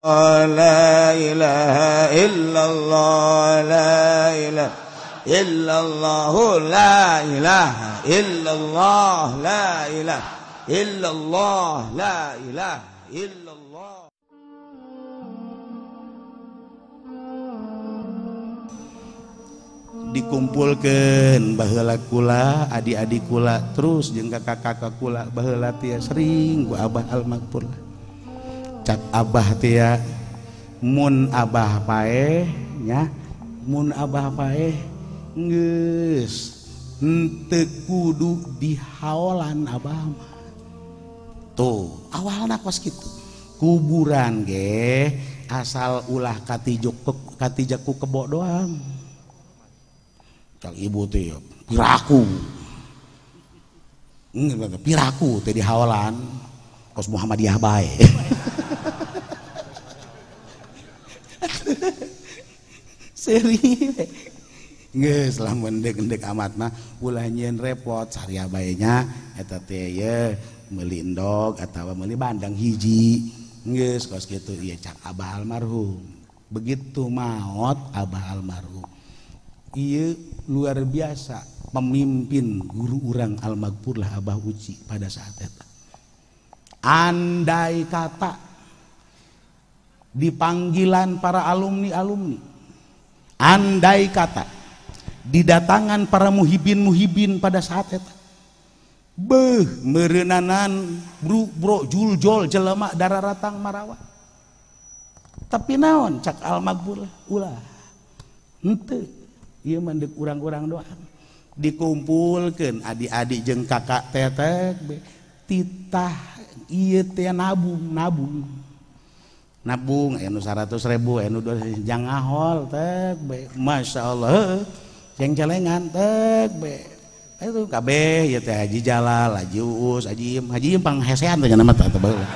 La ilaha illallah, la ilaha illallah, la ilaha illallah, la ilaha illallah, la ilaha illallah. Dikumpulkeun baheula kula, adik-adik kula, terus jeung kakak-kakak kula baheula teh sering ku Abah Al-Maghfur. Cak Abah teh mun Abah paeh nya, mun Abah paeh geus henteu kudu dihaolan Abah mah. Tuh, awalna kos kitu. Kuburan ge asal ulah katijaku kebo doang. Cak ibu teh piraku. Piraku teh dihaolan kos Muhammadiyah bae. Serius. Geus lamun endek-endek amat mah ulah nyieun repot saria bae nya eta teh ye meuli endog atawa meuli bandeng hiji. Geus kos kitu ieu cak Abah almarhum. Begitu maot Abah almarhum. Ieu luar biasa pemimpin guru urang Al-Maghfurlah Abah Uci pada saat eta. Andai kata dipanggilan para alumni-alumni, andai kata didatangan para muhibin-muhibin pada saat eta, beuh meureunnanan bro bro juljol jelema dararatang marawa. Tapi naon cak Al-Maghfurlah ulah henteu ieu mah deuk urang-urang doang. Dikumpulkeun adik-adik jeung kakak teteh titah ieu teh nabung nabung nabung anu 100.000 anu 200 jang ngahol tek be masyaallah jeung celengan tek be itu kabeh ieu teh Haji Jalal, Haji Uus, Haji Im, Haji Im panghesean teh nya mah teh baheula.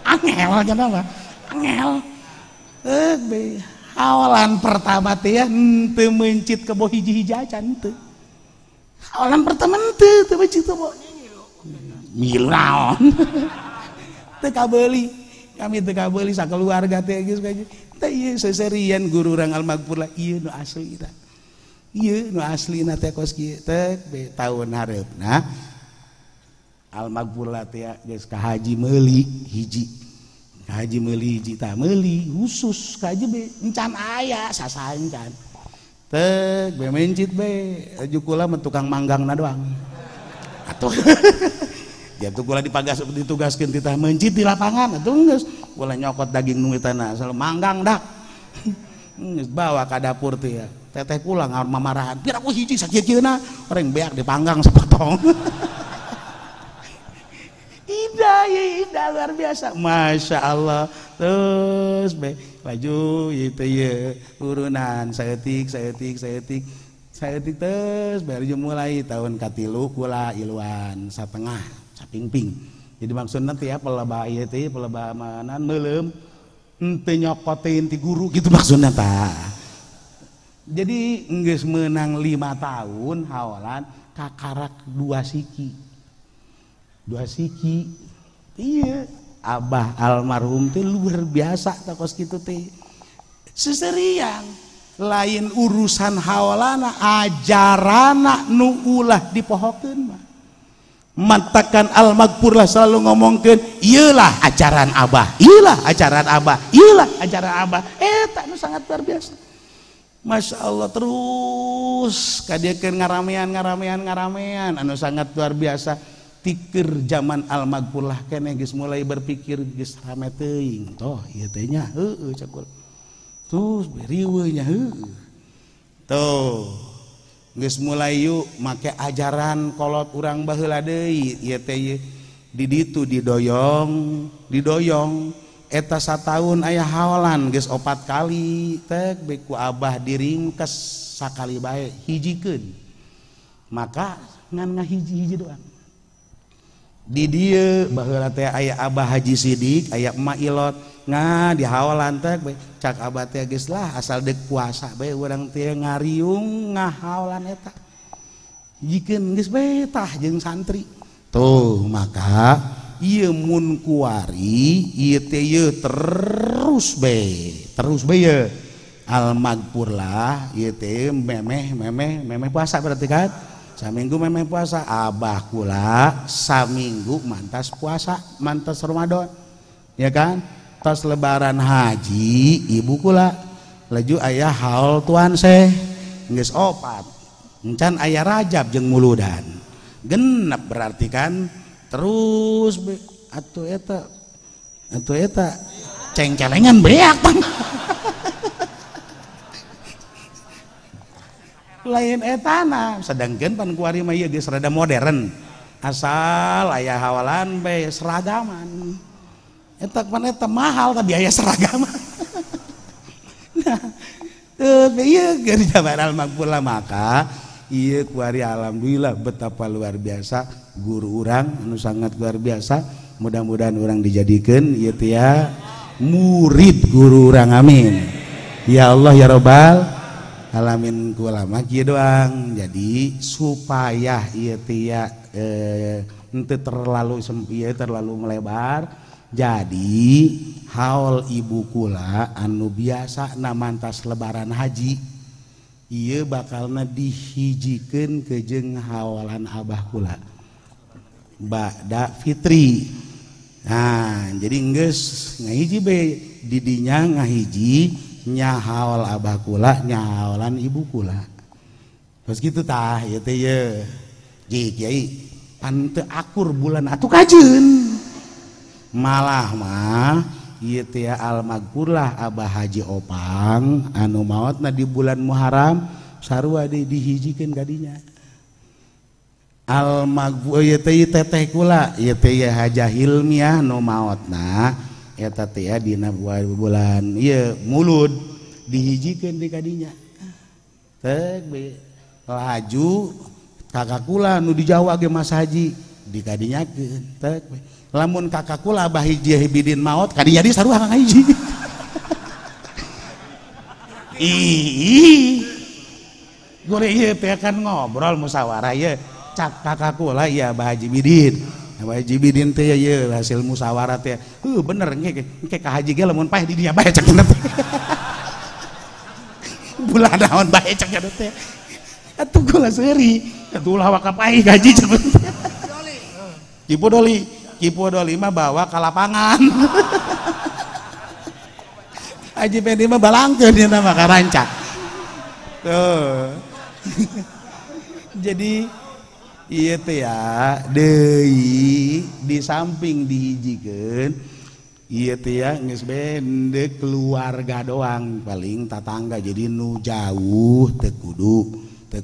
Angel nya mah angel tek be awalan pertama teh henteu meuncit kebo hiji-hiji acan teu. Awalan pertama henteu teu meuncit kebo. Milu naon. Teu kabeuli, kami teu kabeuli sakeluarga teh geus kaji. Teh ieu seserian guru urang Al-Maghfurlah ieu nu aslina. Ieu nu aslina teh kos kieu teh be taun hareupna Al-Maghfurlah teh geus ka haji meuli hiji. Haji meuli hiji tah meuli khusus ka haji be encan aya sasancan. Teh be mencit be aju kula mah tukang manggangna doang. Atuh dia tuh kula dipagas ditugaskeun titah mencit di lapangan atuh geus kula nyokot daging nu tanah asal manggang dak. Geus bawa ka dapur teh ya. Teteh kula ngamarahan pira ku hiji sakieu-kieuna orang beak dipanggang sepotong. Ida, ida luar biasa, masya Allah. Terus be, laju itu ya urunan saeutik, saeutik, saeutik, saeutik terus baru mulai tahun katilu kula iluan satengah sapingping. Jadi maksudnya teh ya peleba ieu teh peleba manan meuleum henteu nyokotin ti guru gitu maksudnya tah. Jadi geus meunang 5 tahun haolan kakarak 2 siki. 2 siki. Iya, Abah almarhum teh luar biasa tah kos kitu teh. Seserian lain urusan haolana ajarana nu ulah dipohokeun mah. Mantakan Al-Maghfurlah selalu ngomongkeun, ieulah ajaran Abah, ieulah ajaran Abah, ieulah ajaran Abah. Eta nu sangat luar biasa. Masya Allah terus kadieukeun ngaramean ngaramean ngaramean anu sangat luar biasa. Tikir zaman Al-Maghfurlah keneh geus mulai berpikir geus rame teuing toh ieu teh nya heueuh cakul. Terus riweuh nya heueuh. Tuh geus mulai yuk make ajaran kolot urang baheula deui ieu teh ieu di ditu didoyong didoyong eta sataun aya haolan geus 4 kali tek be ku Abah diringkes sakali bae hijikeun. Maka ngan ngahiji-hiji doang. Di dieu baheula teh aya Abah Haji Sidik, aya Emak Ilot, nah di haolan teh cak Abah teh geus lah asal deuk puasa bae urang teh ngariung ngahaolan eta. Jikeun geus bae tah jeung santri. Tuh maka ieu mun kuari ieu teh ieu terus be ye al magfurlah ieu teh memeh memeh memeh puasa berarti kan saminggu memeh puasa abah kula saminggu mantas puasa mantas Ramadan ya kan tos lebaran haji ibu kula laju ayah haul tuan seh geus opat encan ayah rajab jeung muludan genep berarti kan terus be atuh eta cengcelengan beak tang lain etana sedangkan pan kuari mah ieu geus rada modern asal aya hawalan be seragaman eta pan eta mahal tapi aya seragaman. Nah teu ieu geus jabaran magfurlah maka ieu kuari alhamdulillah betapa luar biasa guru urang anu sangat luar biasa mudah-mudahan urang dijadikeun ieu teh ya murid guru urang amin ya Allah ya robbal alamin kula mah kieu doang jadi supaya ieu teh ya henteu terlalu ieu terlalu melebar jadi haul ibu kula anu biasa na mantas lebaran haji ieu bakalna dihijikeun ke jeung haolan abah kula ba'da fitri. Nah jadi geus ngahiji be didinya ngahiji nya haol abah kula nya haolan ibu kula terus gitu tah ieu teh ye ji kiai pan teu akur bulan atuh kajeun malah mah ieu teh al magfurlah abah haji opang anu maotna di bulan Muharram sarua deui dihijikeun ka dinya al magfur ieu teh teteh kula ieu teh hajah hilmiah nu maotna eta teh dina bulan ieu mulud dihijikeun di kadinya teh laju kakak kula nu di Jawa ge Mas Haji dikadinyakeun teh lamun kakak kula abah hiji bidin maot kadinya di sarua kang hiji. Ih gore ieu teh kan ngobrol musyawarah ieu cak kakak kula ieu abah haji bidin abah haji bidin teh ieu hasil musyawarah teh heuh bener engke engke ka haji ge lamun paeh di dinya bae cak teh bulan naon bae cak teh atuh kula seuri atuh ulah waka paeh gaji cak teh Kipu Doli mah bawa ke lapangan. Haji Pendi mah balangkeun dia mah karanca. Tuh. Jadi ieu teh ya deui di samping dihijikeun ieu teh ya geus bende keluarga doang paling tatangga jadi nu jauh teu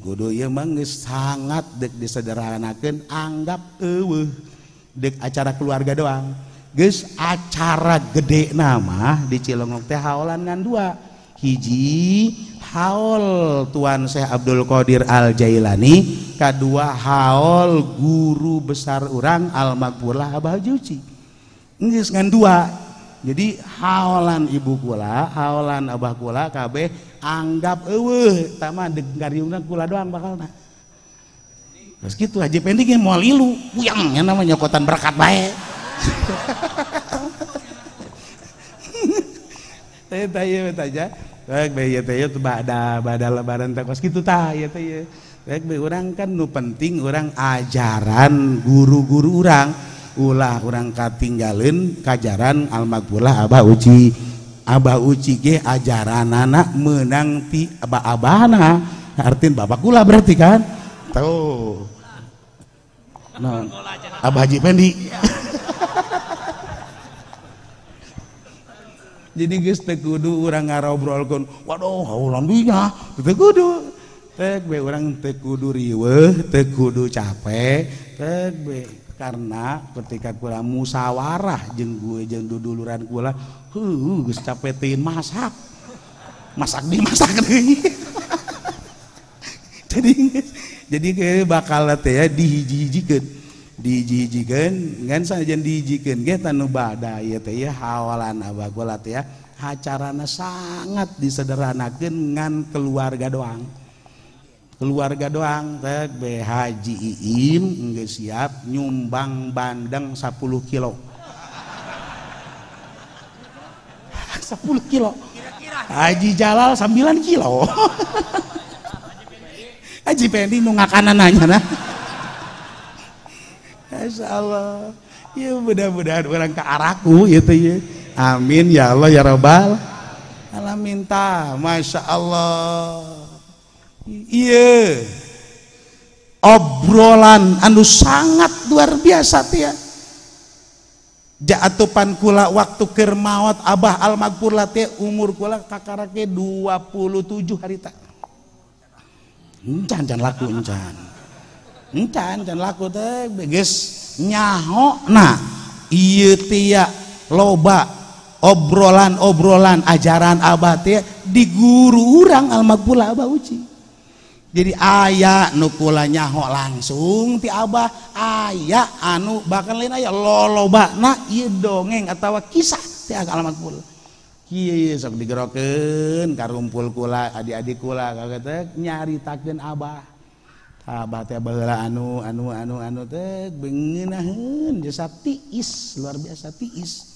kudu ieu mah geus sangat deuk disederhanakeun anggap eueuh dek acara keluarga doang geus acara gede nama di Cilongok teh haolan ngan dua hiji haol Tuan Syekh Abdul Qadir Al Jailani kadua haol guru besar urang Al Magfurlah Abah Juci geus ngan dua jadi haolan ibu kula haolan abah kula kabeh anggap eueuh eta mah deuk ngariungna kula doang bakalna. Terus gitu Haji Pendi ge moal ilu, puyeng nya namanya nyokotan berkat bae. Teh teh ieu teh aja. Baik bae ieu teh ieu bada lebaran teh kos kitu tah ieu teh ieu. Baik bae urang kan nu penting urang ajaran guru-guru urang, ulah urang katinggaleun kajaran al magfurlah Abah Uci. Abah Uci ge ajaranana meunang ti abah-abahna, artin bapak kula berarti kan. Tuh. Nah, Abah Haji Pendi. Jadi geus teu kudu urang ngarobrolkeun, waduh haulan dunya, teu kudu. Teh be urang teu kudu riweuh, teu kudu capek, teh be karena ketika kula musyawarah jeung gue jeung duduluran kula, heuh geus capek teuing masak. Masak dimasak deui. Jadi bakal teh ya dihiji-hijikeun. Dihiji-hijikeun ngan sanajan dihijikeun ge tanu bada ieu teh ya hawalan abah kula teh ya acarana sangat disederhanakeun ngan keluarga doang. Keluarga doang teh be Haji Iim geus siap nyumbang bandeng 10 kilo. 10 kilo. Haji Jalal 9 kilo. Haji Pendi nu ngakanan nanya nah. Masya Allah. Ya mudah-mudahan orang ke arahku gitu ya. Amin ya Allah ya Rabbal alamin ta. Masya Allah. Iya. Obrolan anu sangat luar biasa teh. Jaatupan kula waktu keur maot Abah almaghfurlah teh umur kula kakarake 27 harita. Encan can laku encan. Encan can laku teh geus nyaho nah ieu teh loba obrolan-obrolan ajaran Abah teh di guru urang almaghfurlah Abah Uci. Jadi aya nu kula nyaho langsung ti Abah, aya anu bahkan lain aya lolobana ieu dongeng atawa kisah ti almaghfurlah. Kieu sok digerokeun karumpul kula adik-adik kula kata nyaritakeun Abah. Abah teh baheula anu anu anu anu teh beungenaheun jasa tiis luar biasa tiis.